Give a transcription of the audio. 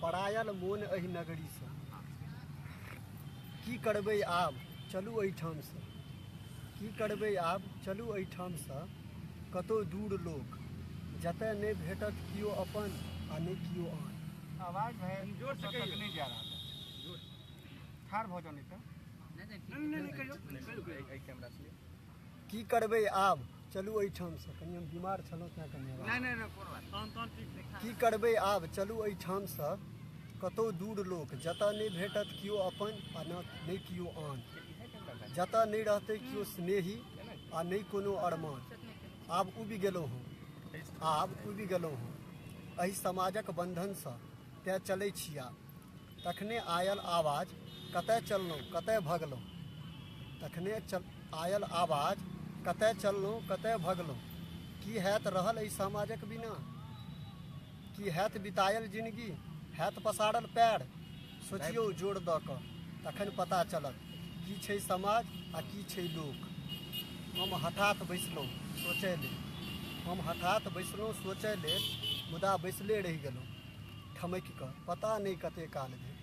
परायल मोन एहि नगरीसँ। की करबै आब चलू एहिठामसँ। की करबै आब चलू एहिठामसँ कतहु दूर लोक। जतय नहि भेटत कियो अपन आ नहि कियो आन। आवाज भाई जोर से तक नहीं जा रहा है, ठार भऽ जाओ नहीं तो। की करबै आब चलू एहिठामसँ। कनि हम बीमार छलहुँ तेँ कनि आवाज। नहीं नहीं नहीं, कोनो बात नहीं। की करबै आब चलू एहिठामसँ कतहु दूर लोक। जतय नहि भेटत कियो अपन आ नहि कियो आन। जतय नहि रहतै कियो स्नेही आ नहि कोनो अरमान। आब उबि गेलहुँ हम, आब उबि गेलहुँ हम एहि समाजक बन्धनसँ, तेँ चलै छी आब। तखने आयल आवाज कतय चललहुँ कतय भगलहुँ। तखने चल आयल आवाज कतय चललहुँ कतय भगलहुँ। की हैत रहल एहि समाजक बिना? की हैत बितायल जिनगी? हैत पसारल पैर? सोचियौ जोर दऽ कऽ, तखन पता चलत की छै समाज आ की छै लोक। हम हठात बैसलहुँ सोचय लेल। हम हठात बैसलहुँ सोचय लेल, मुदा बैसले रहि गेलहुँ ठमकि कऽ पता नहि कते काल धरि।